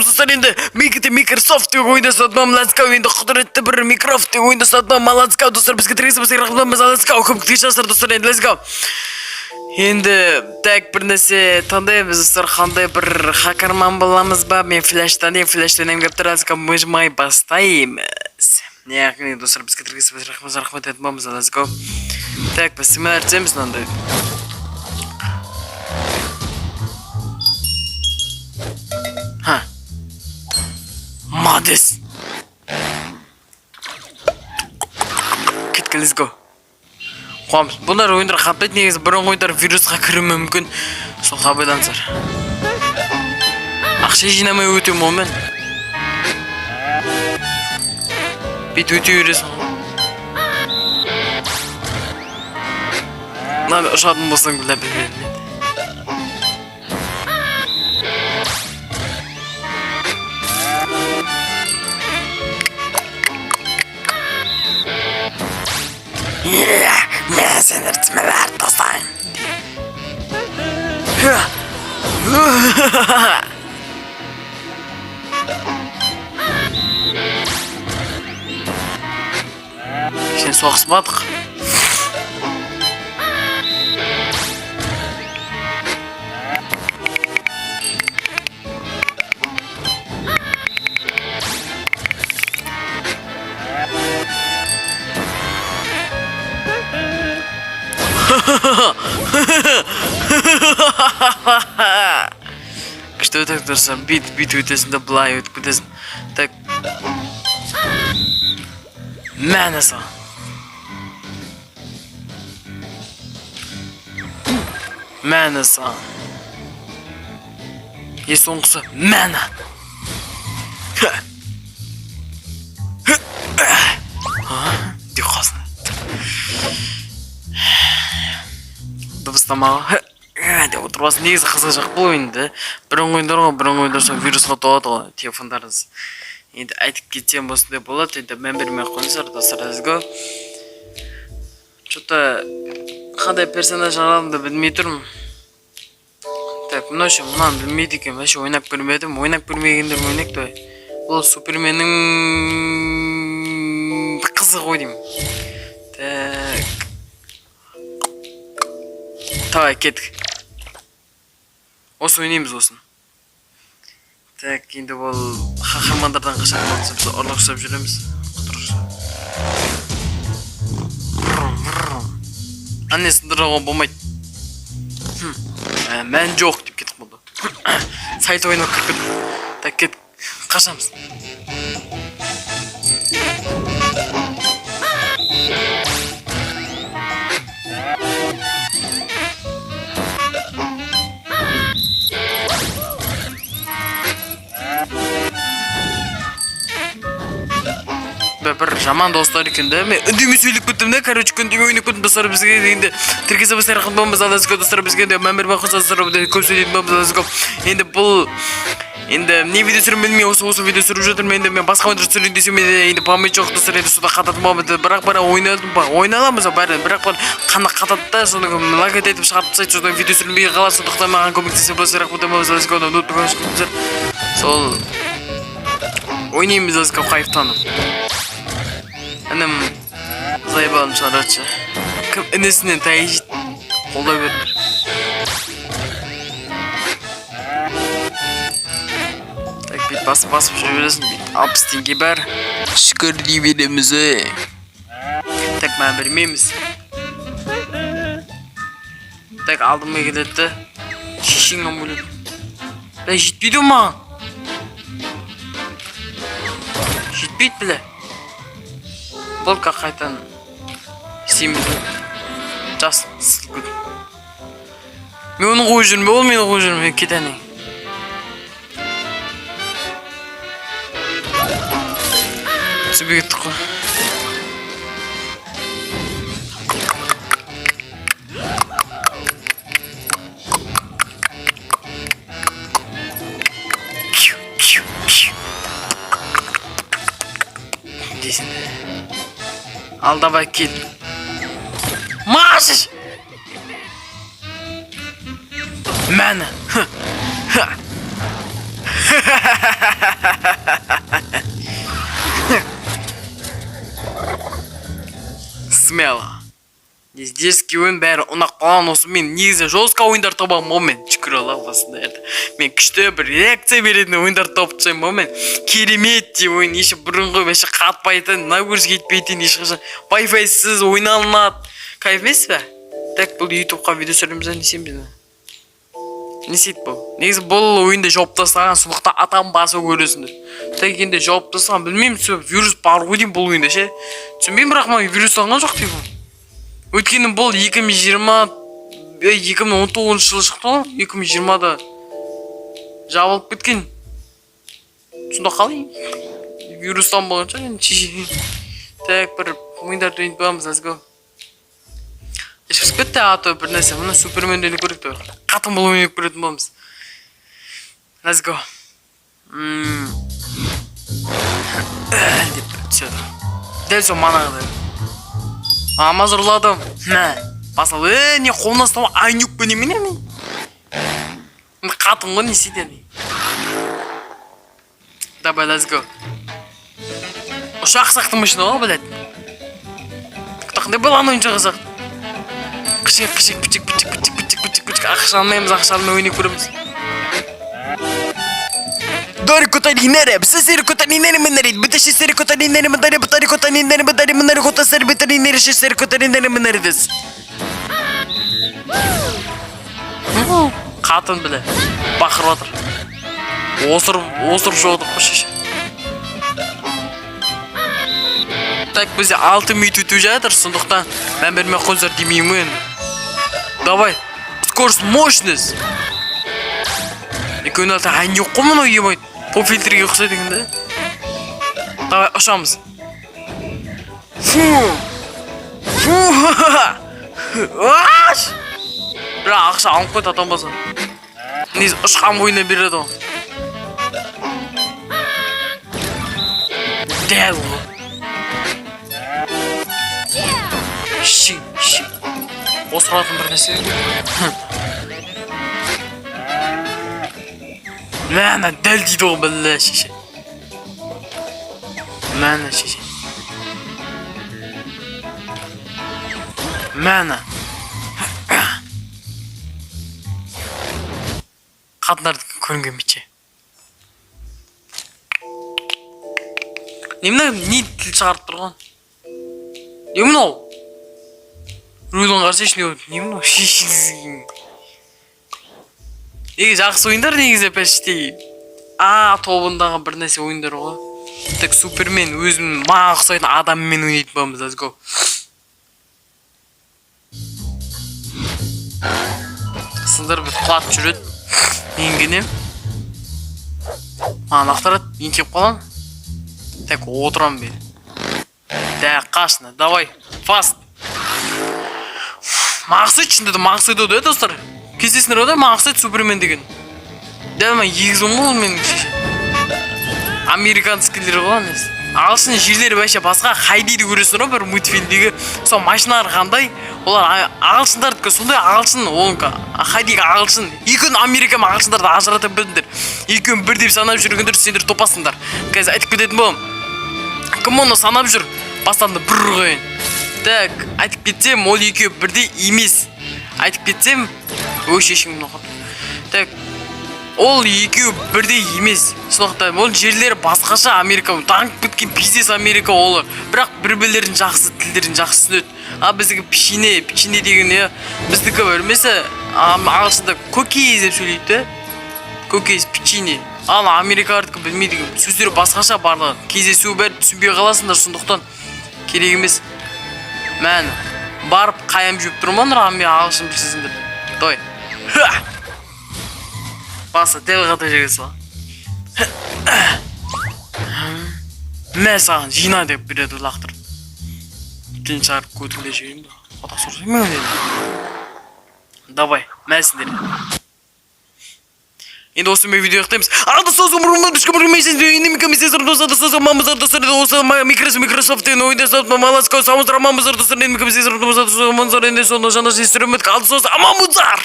Достар, енді Microsoft деген ойында сатмам, let's go. Енді құдіретті бір Microsoft деген ойында сатмам, let's go. Достар, бізге тіркелсе, бізге рахмет, let's go. Көмектесіңіздер, достар, енді let's go. Енді так бір нәрсе таңдаймыз, достар, қандай бір хакерман боламыз ба? Мен флеш таңдаймын, флеш таңдаймын деп тұр, let's go, мыжмай бастаймыз. Яғни, достар, бізге тіркелсе, бізге рахмет, рахмет айтамыз, let's go. Так, біз сценарий түсеміз мынандай. Ха. Молодец. Кеттік, let's go. Қуамыз. Бұндар ойындар қаптайды негізі, бұрынғы ойындар вирусқа кіруі мүмкін. Сол абайлаңыздар. Ақша жинамай өтемін онымен. Бүйтіп өте бересің ғой. Мына ұшатын болсаң, бля, білмедім мен. Мен сені тімелер тастаймын. Кішкене соғыспадық. Күшті өтеді, достар, бүйтіп бүйтіп өтесің да, былай өтіп кетесің. Так. Мәні саған. Мәні саған. Е, соңғысы мәні. Деп қалсын. Дыбыстамаға деп отырмасын. Негізі қызық жақ бұл ойынды. Бұрынғы ойындар ғой, бұрынғы ойындар сол вирусқа толады ғой телефондарыңыз. Енді айтып кетсем, осындай болады. Енді мән бермей ақ қойыңыздар, достар, let's go. Че-то қандай персонаж аларымды білмей тұрмын. Так, мынау ше, мынаны білмейді екенмін, вообще ойнап көрмедім. Ойнап көрмегендер ойнайық давай. Бұл Суперменнің қызы ғой деймін. Так. Давай, кеттік. Осы ойнаймыз осын. Так, енді бұл қаһармандардан қашатын болса, біз ұрлық жасап жүреміз. Құтырық. Әне, сындыруға болмайды. Мән жоқ деп кетіп қалды. Сайт ойнап кіріп кетті. Так, кет. Қашамыз. Бір жаман достар екен да. Мен үндемей сөйлеп кеттім да, короче, үндемей ойнап кеттім, достар, бізге енді тіркесе басар рахмет, let's go, достар, бізге де мән бермей қойса, достар, көп сөйлейтін боламыз, let's go. Енді бұл енді не видео түсіремін білмей, осы видео түсіріп жатырмын. Енді мен басқа ойындар түсірейін десем, менде енді память жоқ, достар, енді сода қататын боламын. Бірақ бір ойнадым ба, ойнай аламыз бәрін, бірақ бір қана қатады да, соны лагать етіп шығарып тастайды, содан видео түсірілмей қалады. Сондықтан маған көмектесе болса, рахмет, let's go. Сол ойнаймыз, let's go, кайфтанып. Інім заебалым шығарады. Кім інісінен тай жейді, қолдау беріңдер. Так, бүйтіп басып басып жүре бересің, бүйтіп 60 теңге бар. Шүкір дей береміз, ей. Так, мән бермейміз. Так, алдыма келеді да. Шешең өледі. Бля, жетпейді ғой маған. Жетпейді, бля. Бұл қайтадан істейміз. Жас сылып. Мен оны қойып жүрмін, ол мені қойып жүр, мен кет әне. Түсінбей кеттік қой. Кью, кью, кью. Дейсің. Ал, давай, кет. Машешь! Мәні. Ха. Смело. Дерзкий ойын, бәрі ұнап қалған. Осы мен негізі жестко ойындар табамын ғой мен, шүкір Аллаға, осындайларды. Мен күшті бір реакция беретін ойындар тауып тастаймын ғой мен. Керемет деп ойын, еш бұрынғы вообще қатпайтын, нагрузка етпейтін, ешқашан вайфайсыз ойналынады. Кайф емес пе? Так, бұл ютубқа видео түсіреміз ба, не істейміз? Не істейді бұл? Негізі бұл ойынды жауып тастаған, сондықтан атам басы көресіңдер. Так, енді жауып тастаған, білмеймін, сол вирус бар ғой деймін бұл ойында ше. Түсінбеймін, бірақ маған вирус алған жоқ деймін. Өйткені бұл 2020, 2019 жылы шықты ғой, 2020-да жабылып кеткен. Сонда қалай вирустан болған шығар енді. Так, бір ойындарды ойнап қоямыз, let's go. Ішіп кетті, а то бір нәрсе. Мына Суперменді ойнап көрейік давай. Қатын болып ойнап көретін боламыз. Let's go. Деп түседі. Дәл сол манағыдай. Алмаз ұрладым. Мә. Басал. Е, не қолына ұстап айнюк па, немене мен? Енді қатын ғой, не істейді енді? Давай, let's go. Ұшақ сияқты машина ғой, блядь. Қандай баланы ойыншағы сияқты. Қышық, қышық, пічік, пічік, пічік, пічік, пічік, пічік. Ақша алмаймыз, ақша алмай ойнап көреміз. Дори котаринере, сесери котаринере минери, бітеші сери котаринере, мидари бітари котаринере, мидари минери котасери бітаринере, шесери котаринере минери дес. Қатын, біле, бақырып жатыр. Осырып, осырып жауып отыр қой шеше. Так, бізде 6 минут өтіп жатыр, сондықтан мән бермей ақ қойыңыздар демеймін енді. Давай, скорость, мощность. Екеуінің алты ән жоқ қой мынау, ебать. Поп фильтрге ұқсайды екен да. Давай, ұшамыз. Фу. Фу. Аш! Бірақ ақша алып қойды атам болса. Негізі ұшқан бойына береді ғой. Дәл ғой. Ши, ши. Осыратын бір нәрсе. Мәні дәл дейді ғой, білі шеше. Мәні шеше. Мәні. Қатындардікі көрінген бітше. Не мынау, не тіл шығарып тұрған? Не мынау? Рөлін қарасайшы, не не мынау? Негізі жақсы ойындар негізі почти. А тобындағы бір нәрсе ойындар ғой. Так, Супермен өзім маған ұқсайтын адаммен ойнайтын боламыз, let's go. Сындырып құлатып жүреді. Менгене. Маған лақтырады, мен келіп қаламын. Так, отырамын мен. Да, қашына, давай, фаст. Маған ұқсайды, шынында да маған ұқсайды ғой, достар. Кездесіңдер ғой да, маған ұқсайды Супермен деген. Дәл мына егізім ғой ол менің шеше. Американскийлер ғой анасы. Ағылшын жерлері вообще басқа. Хайдиді көресіңдер ғой бір мультфильмдегі. Сол машиналар қандай, олар ағылшындардікі сондай ағылшын, оныкі Хайдиге ағылшын. Екеуін Америка мен ағылшындарды ажырата білдіңдер. Екеуін бір деп санап жүргендер, сендер топасыңдар. Қазір айтып кететін боламын. Кім оны санап жүр? Бастан бір қояйын. Так, айтып кетсем, ол екеуі бірдей емес. Айтып кетсем, өй шешеңді оқып. Так, ол екеуі бірдей емес. Сондықтан ол жерлері басқаша. Америка дамып кеткен пиздец Америка олар. Бірақ бір-бірлерін жақсы, тілдерін жақсы түсінеді. А біздікі пішіне, пішіне деген не? Біздікі бір емесі, ағылшында көкейіз деп сөйлейді де. Көкейіз, печенье. Ал америкалардікі білмейді екен. Сөздері басқаша барлығы. Кездесу бәрі түсінбей қаласыңдар, сондықтан керек емес. Мәні. Барып қаям жеп тұрмаңдар, мен ағылшын білсеңдер. Давай. Ха! Басы дәл қата жерге сал. Мә саған жина деп береді лақтырып. Тілін шығарып көтіңде жіберейін ба? Қотақ сұрсай ма енді? Давай, мә сендер. Енді осы мен видео аяқтаймыз. Алды сосын Microsoft деген ойында Алды сосын аманбыздар.